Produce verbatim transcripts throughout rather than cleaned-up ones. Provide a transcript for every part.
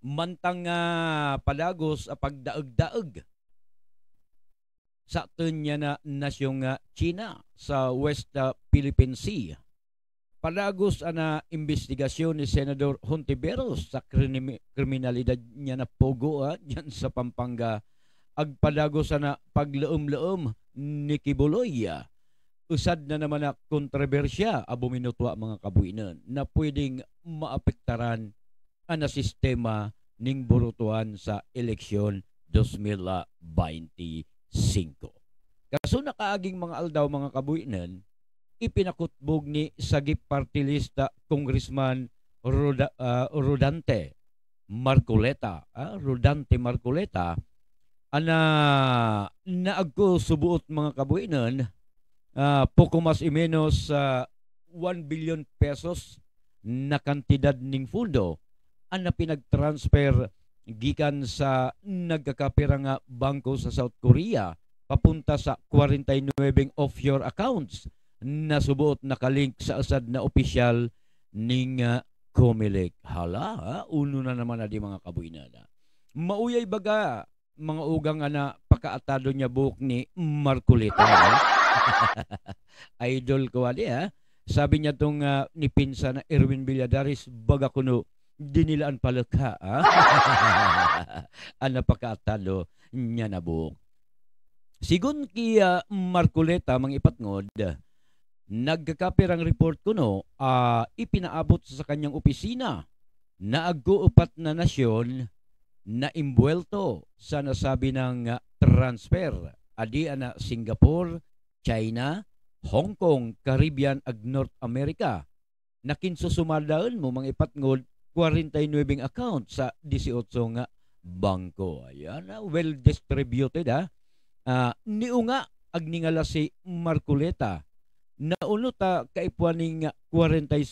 mantang, ah, padagos a pagdaeg-daeg sa tun niyan a nasyong, ah, China sa West, ah, Philippine Sea. Padagos a na imbestigasyon ni Senador Hontiveros sa krinimi-, kriminalidad niyan a pogo, ah, diyan sa Pampanga. Ag padagos a na pagleem-leem ni Quiboloy, ah, usad na naman a kontrobersya a buminutwa, mga kabuinun, na pwedeng maapektaran a na sistema ning burutuan sa eleksyon dos mil baynte singko. Kaso nakaaging mga aldaw, mga kabuinun, ipinakutbog ni sagip party list a Congressman Roda-, ah, Rodante Marcoleta, ah, Rodante Marcoleta, a na, na agko subuot, mga kabuinun, ah, poko mas o menos, ah, one billion pesos na kantidad ning pundo a na pinag-transfer gikan sa nagkakapira nga bangko sa South Korea papunta sa kwarenta y nuwebeng offshore accounts na subuot nakalink sa usad na opisyal ning, ah, Comelec. Hala, ha? Unu na naman a di, mga kabuinun, ha? Mauyay baga, mga ugang, a na pakaatado nya buuk ni Marcoleta, ha? Idol ko a di, ha? Sabi nya tung, ah, ni pinsan a Erwin Villadares, baga kuno dinilaan palekha, ha? A na pakaatado nya na buuk. Segun ki, ah, Marcoleta, mga ipatngod, nagkakapirang report kuno a ipinaabot sa kanyang opisina na agko epat na nasyon na imbuwelto sa nasabi nang, ah, transfer. Adi a na Singapore, China, Hong Kong, Caribbean ag North America. Na kin susumadaen mo, mga ipatngod, kwarenta y nuwebeng account sa disiotso nga bangko. Ayan, ah, well distributed, ah. Ah, niyo nga ag ningala si Marcoleta na unu ta kaipuan ning kwarenta y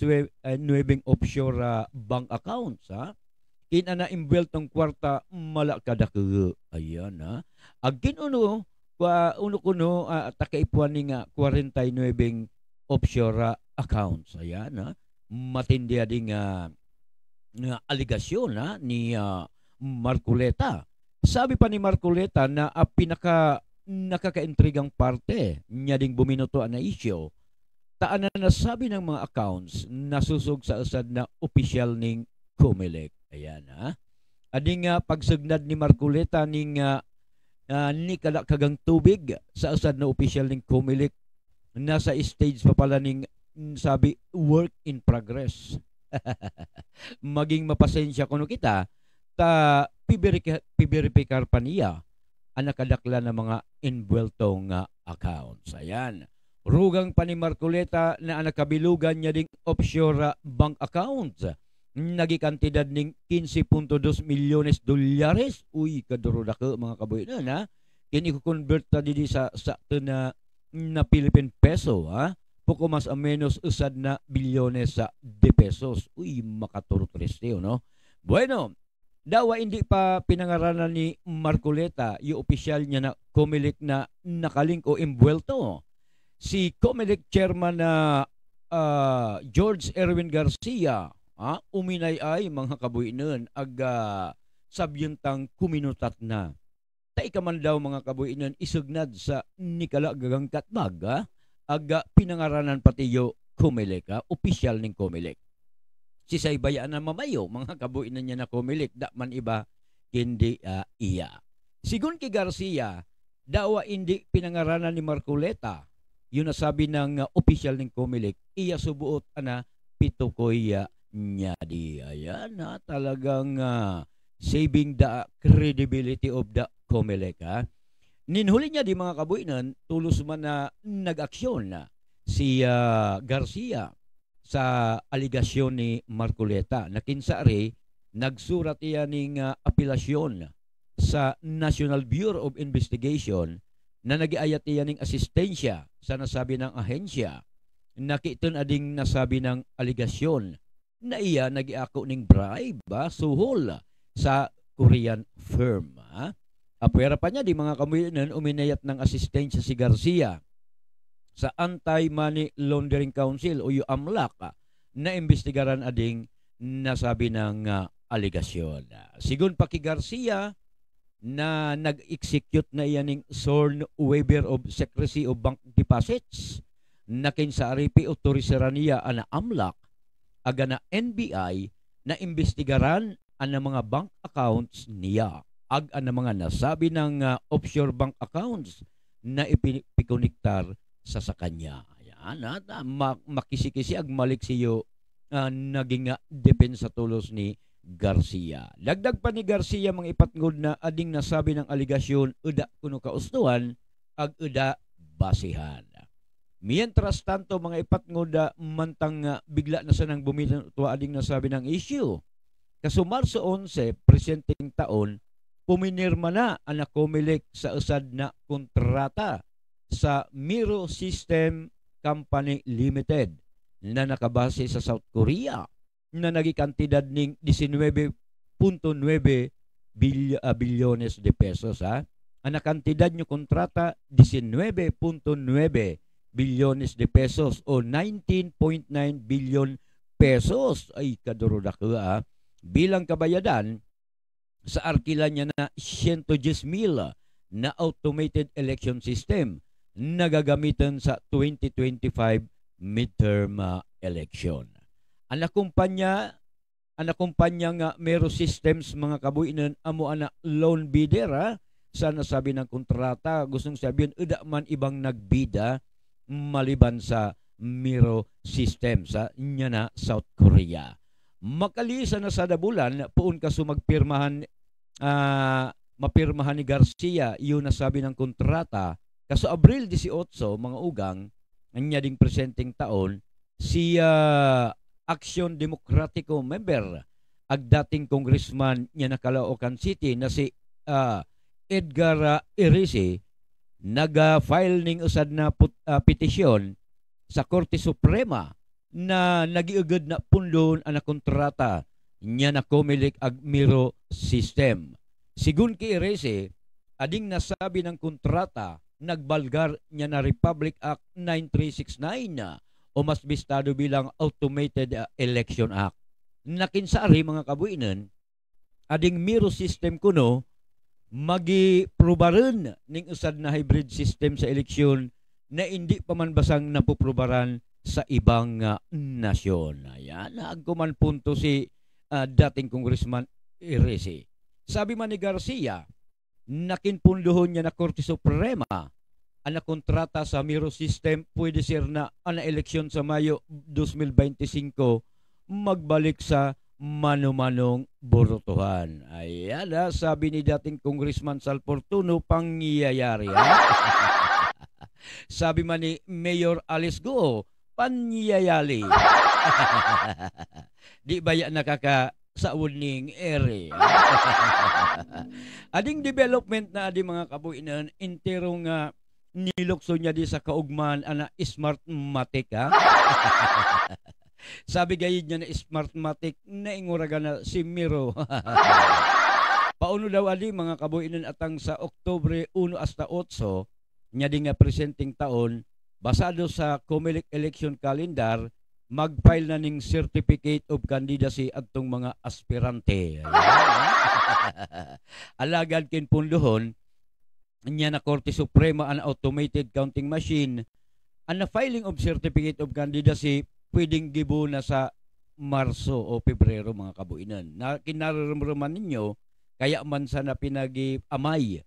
nuwebeng offshore, ah, bank accounts, ha? Kin a na imbuweltong kwarta mala ka dakl. Ayan, ha? Ag kin unu, kua-, unu kuno, ah, ta kaipuan ning, ah, kwarenta y nuwebeng offshore, ah, accounts. Ayan, ha? Matindi a ding, ah, nga alegasyon, ha, ni, ah, Marcoleta. Sabi pa ni Marcoleta na, ah, pinaka-, nakakaintrigang parte nya ding buminutua na isyu, ta a na nasabi nang mga accounts nasusog sa usad na opisyal ning Comelec. Ayan, ha? Adi nga pagsugnad ni Marcoleta ning, ah, ah, nikadakhagang tubig sa usad na opisyal ning Comelec, nasa stage pa pala ning, mm, sabi, work in progress. Maging mapasensya kuno kita, ta pibirika-, pibiripikar pa niya a nakadaklan a mga imbuwelto nga accounts. Ayan. Rugang pa ni Marcoleta na a nakabilugan nya ding offshore, ah, bank accounts naging kantidad ning kinse punto dos milyones dolyares. Uy, kaduro dakl, mga kabuinun, ha? Kin iko-convert ta didi sa, sa tun a, na Philippine peso, ha? Poko mas o menos usad na bilyones, ah, de pesos. Uy, makaturo triste, no? Bueno, daw a indi pa pinangaranan ni Marcoleta yu opisyal nya na Comelec na nakalink o imbuwelto. Si Comelec chairman na, ah, George Erwin Garcia, ah, uminayay, mga kabuinun, ag, ah, sabyentang kuminutat na. Ta ika man daw, mga kabuinun, isugnad sa nikala gagang katbag, ah, ag, ah, pinangaranan pati yu Comelec, ah, opisyal ning Comelec. Sisay ba ya a mamayo, mga kabuinun, nya na Comelec, da man iba kindi, ah, iya. Segun ki Garcia, daw a indi pinangaranan ni Marcoleta yu nasabi nang, ah, opisyal ning Comelec, iya subuot a na pitukoy, ah, nya di. Ayan, ha, talagang, ah, saving the credibility of the Comelec, ha. Nin huli nya di, mga kabuinun, tulos man a nag-aksyon na si, ah, Garcia sa alegasyon ni Marcoleta. Na kin sari, nagsurat iya ning, ah, apelasyon sa National Bureau of Investigation na nagiayat iya ning asistensya sa nasabi nang ahensya. Na kitun a ding nasabi nang alegasyon na iya nagiako ning bribe, ah, suhol sa Korean firm, ah. Apuera pa nya di, mga kabuinun, uminayat nang asistensya si Garcia sa Anti-Money Laundering Council o yu AMLC, ah, na imbestigaran a ding nasabi nang, ah, alegasyon. Segun pa ki Garcia, na nag-execute na iya ning sworn waiver of secrecy of bank deposits, na kinsaari pi-autorisaran niya ana AMLAC, ag ana NBI, na imbestigaran ana mga bank accounts niya, ag ana mga nasabi nang, ah, offshore bank accounts na ipi-, ipikonektar sa sakaniya. Ayan, at, ah, ma-, makisi-kisi ag maliksiyo, ah, naging, ah, depensa tulos ni Garcia. Dagdag pa ni Garcia, mga ipatngod, na ading nasabi nang alegasyon, eda kuno kaustuhan, ag eda basehan. Mientras tanto, mga ipatngod, ah, mantang, ah, bigla na sanang bumitaw ading nasabi nang issue. Kaso Marso onse, presenteng taon, puminirma na ana COMELEC sa usad na kontrata sa Miro System Company Limited na nakabase sa South Korea, na nagi kantidad ning disinwebe punto nwebe bil-, ah, bilyones de pesos, ha. Ana kantidad nyo kontrata, disinwebe punto nwebe bilyones de pesos o nineteen point nine billion pesos. Ay, kaduro dakua, ha. Bilang kabayadan, sa arkila niya na siyento dyes mil na automated election system na gagamiten sa twenty twenty-five midterm, ah, election. Ana kumpanya, ana kumpanya nga Miro Systems, mga kabuinen, amo ana lone bidder, ah, sa nasabi nang kontrata, gustong sabihin, eda man ibang nagbida maliban sa Miro Systems, ah, niya na South Korea. Makalisan na sada bulan, poon kaso magpirmahan, ah, mapirmahan ni Garcia yu nasabi nang kontrata, kaso Abril disiotso, mga ugang, niya ding presenteng taon, si, ah, Aksyon Demokratiko member, ag dating congressman niya na Caloocan City na si, ah, Edgar, ah, Erece, nag-file ning usad na put-, ah, petisyon sa Korte Suprema na nagiugud na pundohon ana kontrata niya na COMELEC ag Miro System. Segun ki Erece, ading nasabi nang kontrata nagbalgar niya na Republic Act nine three six nine, o mas bistado bilang Automated, ah, Election Act. Na kinsaari, mga kabuinen, ading Miro System kuno, magiprubarun ning usad na hybrid system sa eleksyon na indi pa man basang napuprubaran sa ibang, ah, nasyon. Ayan, agko man punto si, ah, dating Congressman Erece. Sabi man ni Garcia, na kinpundohon niya na Korte Suprema ana kontrata sa Miro System, puwede ser na ana eleksyon sa Mayo dos mil bente singko magbalik sa mano-manong botohan. Ayan, ah, sabi ni dating Congressman Sal Fortuno, pangyayari, ha? Sabi man ni Mayor Alice Go, pangyayari. Di baya nakaka- sa uning eri. Ading development na adi, mga kabuinen, entero nga nilukso niya di sa kaugman ana Smartmatic, ha? Sabi gayud niya na Smartmatic, nainguragan na si Miro. Paunu daw adi, mga kabuinen, atang sa Oktubre uno asta otso, niya di nga presenteng taon, basado sa COMELEC election calendar, mag-file na ning certificate of candidacy adtong mga aspirante. Ayan. Alagad kinpundohon niya na Korte Suprema an automated counting machine, an na filing of certificate of candidacy pwedeng gibo na sa Marso o Pebrero, mga kabuinen. Na kinareremreman ninyo, kaya man sana pinagiamay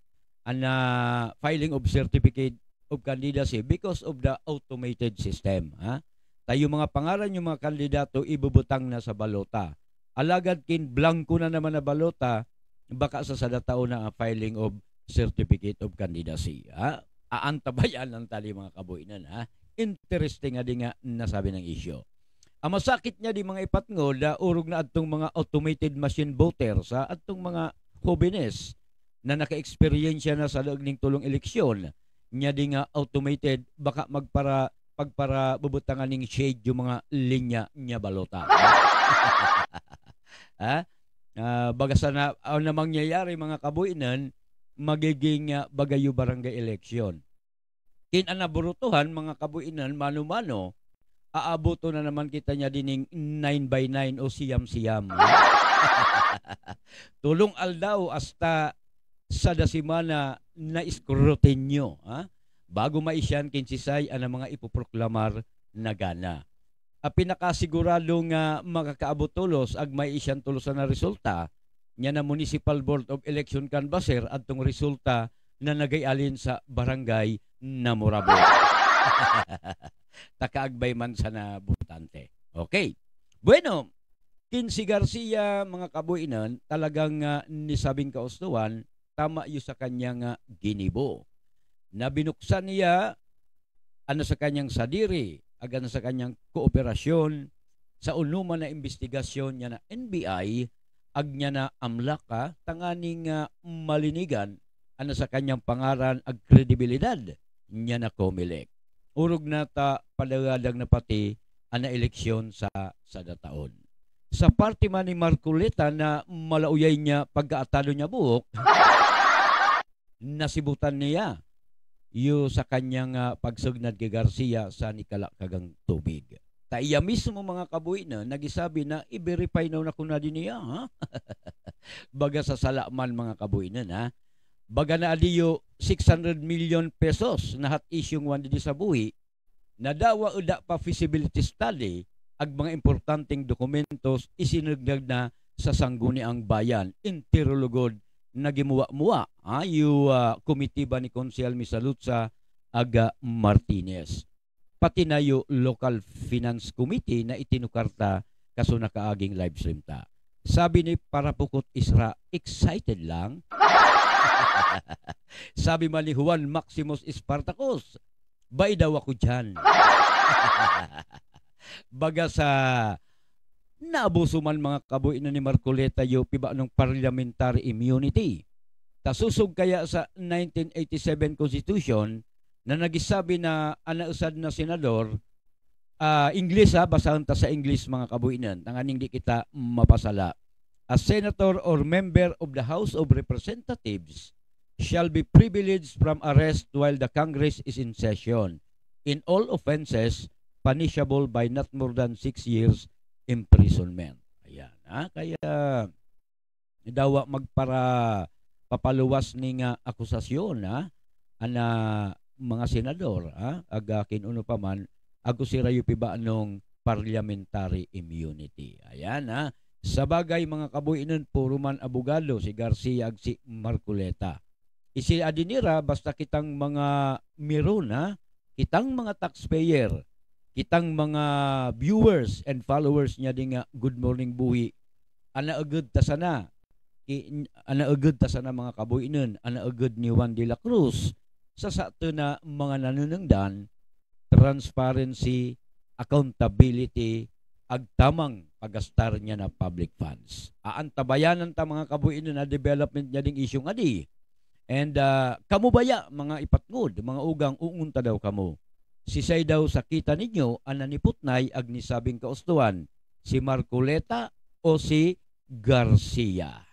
an, ah, filing of certificate of candidacy because of the automated system, ha? Tayo mga pangaran yung mga kandidato ibubutang na sa balota. Alagad kin blangko na naman na balota, baka sa sada tao na, ah, filing of certificate of candidacy, ha? Aantabayan lang tali, mga kabuinen, ha? Interesting nga di nga nasabi ng isyu. Ang masakit niya di, mga ipatngod, ah, urog na adtong mga automated machine voters, ha? Adtong mga hobenes na naka-eksperyensya na sa laeg ning tulong eleksyon, niya di nga automated, baka magpara-, pagparabubutangan ning shade yung mga linya niya balota. Ha? Ah, baga sana, ano na mangyayari, mga kabuinen, magiging, ah, bagayo barangay election. Kin an naburutuhan, mga kabuinen, mano-mano, aabuton na naman kita niya dining nine by nine o siyam-siyam. Tulong aldaw asta sada semana na iskrutinyo, ha? Bago maisyan kin sisay a na mga ipoproklamar na gana. A pinakasigurado nga makakaabot tolos ag maisyan tolos a na resulta, nya na Municipal Board of Election canvasser adtong resulta na nag-aalin sa barangay na Morabon. Takaagbay man sa na botante. Okay. Bueno, kin si Garcia, mga kabuinan, talagang, ah, nisabing kaustuhan, tama yu sa kanyang, ah, ginibo. Na binuksan niya, ana sa kanyang sadiri, ag ana sa kanyang kooperasyon, sa unuman na imbestigasyon nya na N B I, ag nya na AMLAC, tanganing, ah, malinigan, ana sa kanyang pangaran ag kredibilidad nya na Comelec. Urog na ta padaradang na pati ana eleksyon sa, sa dataon. Sa parte man ni Marcoleta na malauyay nya pagkaatado nya buuk, nasibutan niya yu sa kanyang, ah, pagsugnad ki Garcia sa nikala kagang tubig. Ta iya mismo, mga kabuinan, nagisabi na i-verify na kunadi niya, ha? Baga sa sala man, mga kabuinan, ha? Baga na adi yu six hundred million pesos na hat-issue ngwan didi sa buhi, na dawa eda pa feasibility study, ag mga importanteng dokumentos isinugnad na sa Sangguniang Bayan, entero lugod na gimuwa-muwa, ha, yu, ah, komitiba ni Konsehal Misa Lotsa ag, ah, Martinez. Pati na yu Local Finance Committee na itinukar ta kaso nakaaging live stream ta. Sabi ni Parapukot Isra, excited lang. Sabi man ni Juan Maximus Spartacus, "Bai daw ako diyan." Baga sa naabuso man, mga kabuinan, ni Marcoleta yu pibanong parliamentary immunity. Ta susog kaya sa nineteen eighty-seven Constitution na nagisabi na ana usad na senador, ah, Ingles, ha, basahun ta sa Ingles, mga kabuinan, tanganing di kita mapasala. A senator or member of the House of Representatives shall be privileged from arrest while the Congress is in session in all offenses punishable by not more than six years imprisonment. Ayan, ha? Kaya dawa magpara-, papaluwas ning, ah, akusasyon, ha, ana mga senador, ha, ag, ah, kin unu pa man, ago sira yu pibanong parliamentary immunity. Ayan, ha. Sabagay, mga kabuinan, puro man abogado si Garcia ag si Marcoleta. Isi adi nira, basta kitang mga miron, ha, kitang mga taxpayer, kitang mga viewers and followers nia ding, ah, Good Morning Buhi, ana eged ta sana, i-, ana eged ta sana, mga kabuinan, ana eged ni Juan de la Cruz, sa satun a mga nanenengdan, transparency, accountability, ag tamang paggastar nia na public funds. Aantabayanan ta, mga kabuinan, a development nia ding issue ngadi. And, ah, kamu baya, mga ipatngod, mga ugang, uungun ta daw kamu. Sisay daw sa kita ninyo a naniputnay ag nisabing kaustuhan, si Marcoleta o si Garcia?